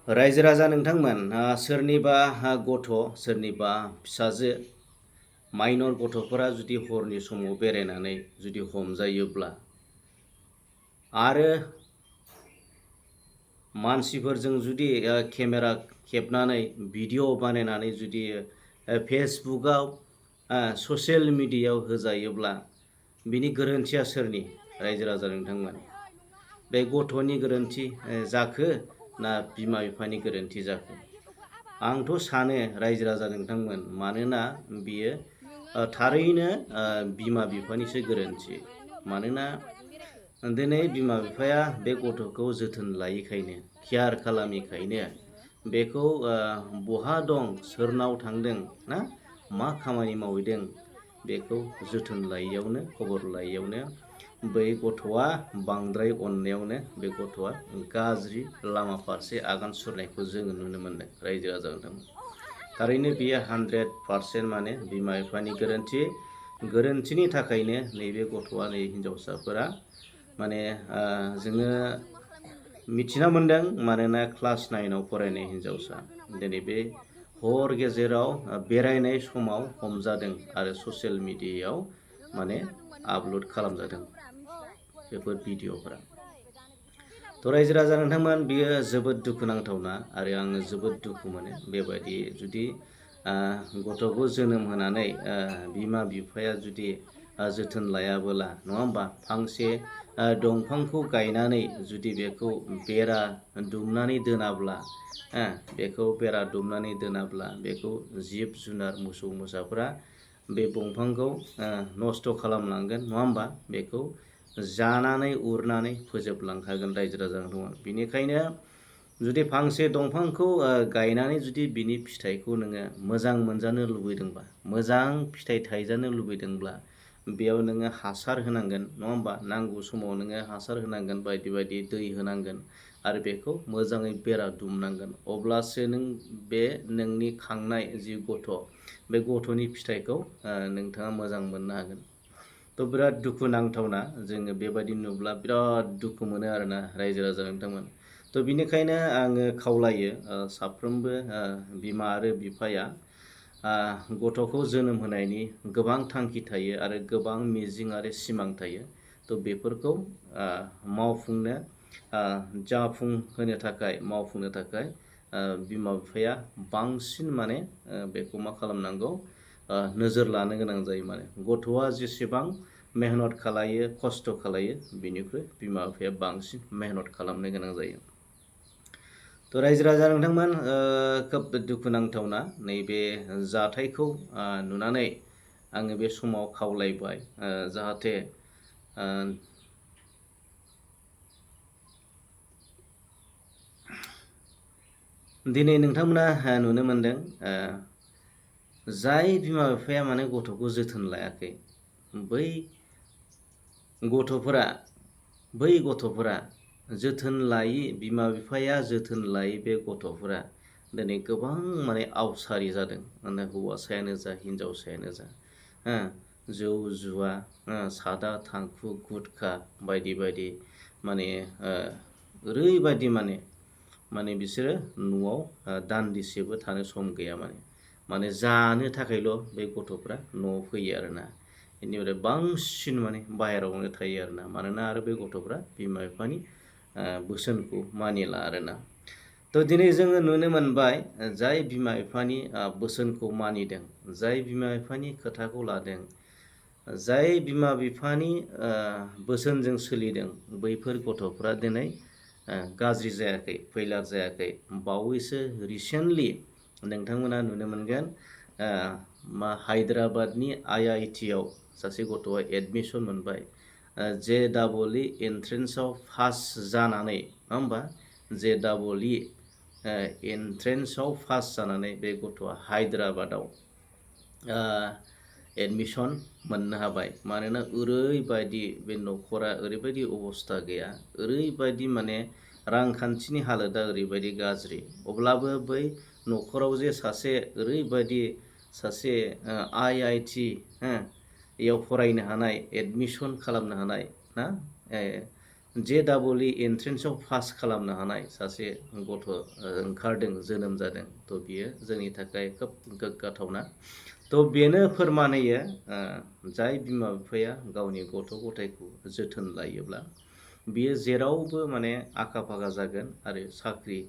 रायजो राजा नोंथांमोन सोरनिबा गथ' सोरनिबा फिसाजो माइनर गथ'फोरा जुदि हरनि समाव बेरायनानै जुदि हमजायोब्ला आरो मानसिफोरजों जुदि केमेरा खेबनानै भिडिअ बानायनानै जुदि फेसबुकआव ससियेल मिडियायाव होजायोब्ला बिनि गोरोन्थिया सोरनि रायजो राजा नोंथांमोन? बे गथ'नि गोरोन्थि जाखो ना बिमा बिफानि गोरोन्थि जाखो? आंथ' सानो रायजो राजा नोंथांमोन, मानोना बियो थारैनो बिमा बिफानिसो गोरोन्थि। मानोना दिनै बिमा बिफाया बे गथ'खौ जोथोन लायैखायनो, केयार खालामिखायनो बेखौ बहा दं, सोरनाव थांदों, ना मा खामानि मावहैदों बेखौ जोथोन लायैयावनो, खबर लायैयावनो बै गथ'आ बांद्राय अननायावनो बे गथ'आ गाज्रि लामा फारसे आगान सुरनायखौ जोङो नुनो मोनदों रायजो राजा नोंथांमोन। थारैनो बेयो 100% माने बिमा बिफानि गोरोन्थिनि थाखायनो नैबे गथ'आ, नै हिन्जावसाफोरा माने जोङो मिथिना मोनदों। मानोना क्लास 9आव फरायनाय हिन्जावसा दिनै बे हर गेजेराव बेरायनाय समाव हमजादों आरो ससियेल मिडियायाव माने आपल'ड खालामजादों बेफोर भिडिअफोरा। थ' रायजो राजा नोंथांमोन, बियो जोबोद दुखुनांथावना आरो आङो जोबोद दुखु मोनो। बेबायदि जुदि गथ'खौ जोनोम होनानै बिमा बिफाया जुदि जोथोन लायाबोला, नङा होमबा? फांसे दंफांखौ गायनानै जुदि बेखौ बेरा दुमनानै दोनाब्ला, बेखौ जिब जुनार मोसौ मोसाफोरा बे दंफांखौ नस्थ' खालामलांगोन, नङा होमबा? बेखौ जानानै उरनानै फोजोबलांखागोन रायजो राजा नोंथांमोन। बेनिखायनो जुदि फांसे दंफांखौ गायनानै जुदि बिनि फिथाइखौ नोङो मोजां मोनजानो लुबैदोंबा, मोजां फिथाइ थायजानो लुबैदोंब्ला बेयाव नोङो हासार होनांगोन, नङा होमबा? नांगौ समाव नोङो हासार होनांगोन, बायदि बायदि दै होनांगोन आरो बेखौ मोजाङै बेरा दुमनांगोन। अब्लासो नों बे नोंनि खांनाय जि गथ', बे गथ'नि फिथाइखौ नोंथाङा मोजां मोननो हागोन। थ' बिराद दुखु नांथावना, जोङो बेबायदि नुब्ला बिराद दुखु मोनो आरोना रायजो राजा नोंथांमोन। थ' बिनिखायनो आङो खावलायो साफ्रोमबो बिमा आरो बिफाया गथ'खौ जोनोम होनायनि गोबां थांखि थायो आरो गोबां मिजिं आरो सिमां थायो। थ' बेफोरखौ जाफुंहोनो थाखाय, मावफुंनो थाखाय बिमा बिफाया बांसिन माने बेखौ मा खालामनांगौ, नोजोर लानो गोनां जायो। माने गथ'आ जेसेबां मेहनत खालायो, खस्थ' खालायो, बिनिख्रुइ बिमा बिफाया बांसिन मेहनत खालामनो गोनां जायो। थ' रायजो राजा नोंथांमोन, खोब दुखुनांथावना नैबे जाथायखौ नुनानै आङो बे समाव खावलायबाय, जाहाथे दिनै नोंथांमोना नुनो मोनदों, जाय बिमा बिफाया माने गथ'खौ जोथोन लायाखै, बै गथ'फोरा जोथोन लायै, बिमा बिफाया जोथोन लायै बे गथ'फोरा दिनै गोबां माने आवसारि जादों। माने हौवासायानो जा हिन्जावसायानो जा, जौ जुवा, सादा थांखु गुटखा बायदि बायदि माने ओरैबायदि माने बिसोरो न'आव दान्दिसेबो थानो सम गैया। माने जानो थाखायल' बे गथ'फ्रा न'आव फैयो आरोना। बेनिफ्राय बांसिन माने बाहेरायावनो थायो आरोना। मानोना आरो बे गथ'फ्रा बिमा बिफानि बोसोनखौ मानिला आरोना। थ' दिनै जोङो नुनो मोनबाय, जाय बिमा बिफानि बोसोनखौ मानिदों, जाय बिमा बिफानि खोथाखौ लादों, जाय बिमा बिफानि बोसोनजों सोलिदों, बैफोर गथ'फ्रा दिनै गाज्रि जायाखै, फैलार जायाखै। बावैसो रिसेन्टलि नोंथांमोना नुनो मोनगोन, हायद्राबादनि IIT आव सासे गथ'आ एडमिसन मोनबाय। JEE एन्ट्रेन्सआव पास जानानै, नङा होमबा? JEE एन्ट्रेन्सआव पास जानानै बे गथ'आ हायद्राबादाव एडमिसन मोननो हाबाय। मानोना ओरैबायदि बे न'खरा ओरैबायदि अबस्था गैया, ओरैबायदि माने रांखान्थिनि हालोदा ओरैबायदि गाज्रि। अब्लाबो बै न'खराव जे ओरैबायदि सासे IIT याव फरायनो हानाय, एडमिसन खालामनो हानाय ना JEE एन्ट्रेन्सआव पास खालामनो हानाय सासे गथ' ओंखारदों, जोनोम जादों। थ' बियो जोंनि थाखाय खोब गोग्गाथावना। थ' बेनो फोरमान होयो जाय बिमा बिफाया गावनि गथ' गथायखौ जोथोन लायोब्ला बियो जेरावबो माने आखा फाखा जागोन आरो साख्रि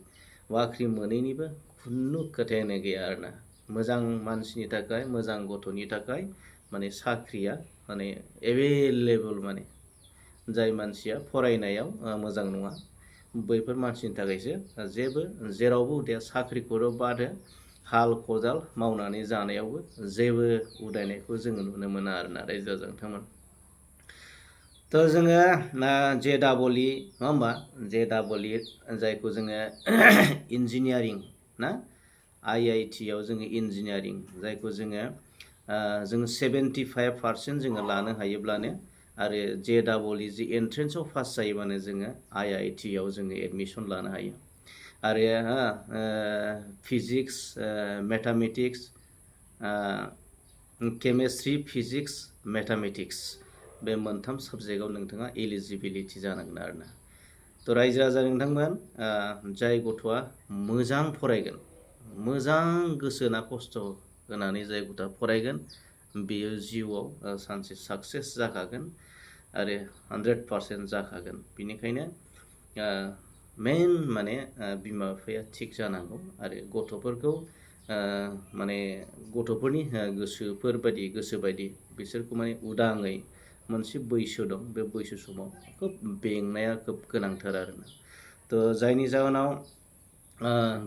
बाख्रि मोनैनिबो खुनु खोथायानो गैया आरोना। मोजां मानसिनि थाखाय, मोजां गथ'नि थाखाय माने साख्रिया माने एभेलेबल, माने जाय मानसिया फरायनायाव मोजां नङा बैफोर मानसिनि थाखायसो जेबो जेरावबो उदाया। साख्रिखौल' बाद हो, हाल खदाल मावनानै जानायावबो जेबो उदायनायखौ जोङो नुनो मोना आरोना रायजो राजा नोंथांमोन। थ' जोङो JEE नङा होमबा, JEE जायखौ जोङो इन्जिनियारिं ना, IIT आव जोङो इन्जिनियारिं, जायखौ जोङो 75% जोङो लानो हायोब्लानो आरो JEE जि एन्ट्रेन्सआव पास जायोबानो जोङो IIT आव जोङो एडमिसन लानो हायो। आरो physics, mathematics, chemistry, physics, mathematics बे मोनथाम साबजेक्टआव नोंथाङा एलिजिबिलिटि जानांगोन आरोना। थ' रायजो राजा नोंथांमोन, जाय गथ'आ मोजां फरायगोन, मोजां गोसो होना खस्थ' होनानै जाय गथ'आ फरायगोन बेयो जिउआव सानसे साक्सेस जाखागोन आरो 100% जाखागोन। बेनिखायनो मेइन माने बिमा बिफाया थिग जानांगौ आरो गथ'फोरखौ माने गथ'फोरनि गोसोफोर बायदि, गोसो बायदि बिसोरखौ माने उदाङै मोनसे बैसो दं, बे बैसो समाव खोब बेंनाया खोब गोनांथार आरोना। थ' जायनि जाहोनाव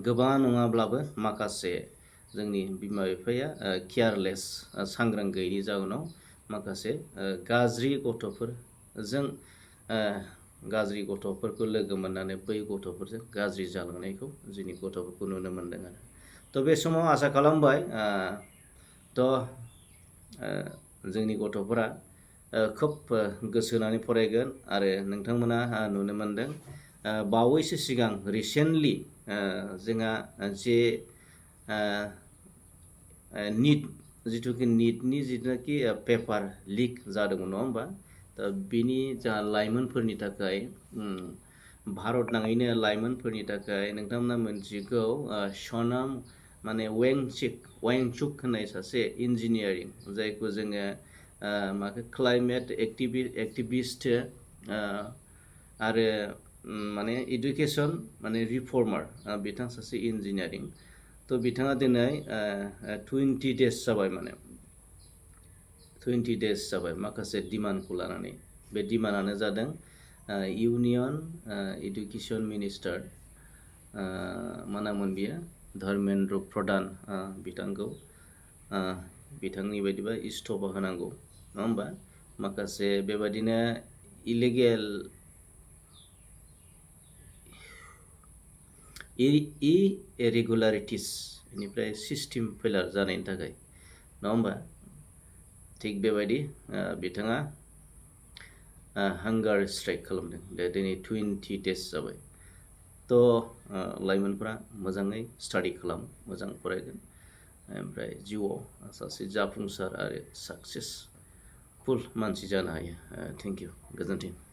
गोबां नङाब्लाबो माखासे जोंनि बिमा बिफाया केयारलेस, सांग्रां गैयैनि जाहोनाव माखासे गाज्रि गथ'फोरजों गाज्रि गथ'फोरखौ लोगो मोननानै बै गथ'फोरजों गाज्रि जालांनायखौ जोंनि गथ'फोरखौ नुनो मोनदों आरो। थ' बे समाव आसा खालामबाय जोंनि गथ'फोरा खोब गोसो होनानै फरायगोन आरो नोंथांमोना नुनो मोनदों बावैसो सिगां रिसेन्टलि जोंहा जे निट, जिथुखि निटनि जिथुनाखि पेपार लिक जादोंमोन नङा होमबा, दा बिनि जा लाइमोनफोरनि थाखाय भारत नाङैनो लाइमोनफोरनि थाखाय नोंथांमोना मोनथिगौ सनाम माने वेंचुक होननाय सासे इन्जिनियारिं, जायखौ जोङो माखो क्लाइमेट एक्टिभिस्ट आरो माने इडुकेसन माने रिफर्मार, बिथां सासे इन्जिनियारिं। थ' बिथाङा दिनै 20 days जाबाय, माने 20 days जाबाय माखासे डिमान्डखौ लानानै। बे डिमान्डआनो जादों इउनियन इडुकेसन मिनिस्टार मा नाममोन बियो, धर्मेन्द्र प्रधान बिथांखौ बिथांनि बायदिबा इस्टफा होनांगौ नङा होमबा। माखासे बेबादिनो इरेगुलारिटिस बेनिफ्राय सिस्टेम फेलार जानायनि थाखाय नङा होमबा। थिग बेबायदि बिथाङा हांगार स्ट्राइक खालामदों। दिनै 20 days जाबाय। थ' लाइमोनफ्रा मोजाङै स्टाडि खालाम, मोजां फरायगोन, ओमफ्राय जिउआव सासे जाफुंसार आरो साक्सेसफुल मानसि जानो हायो। थेंक इउ, गोजोन्थों।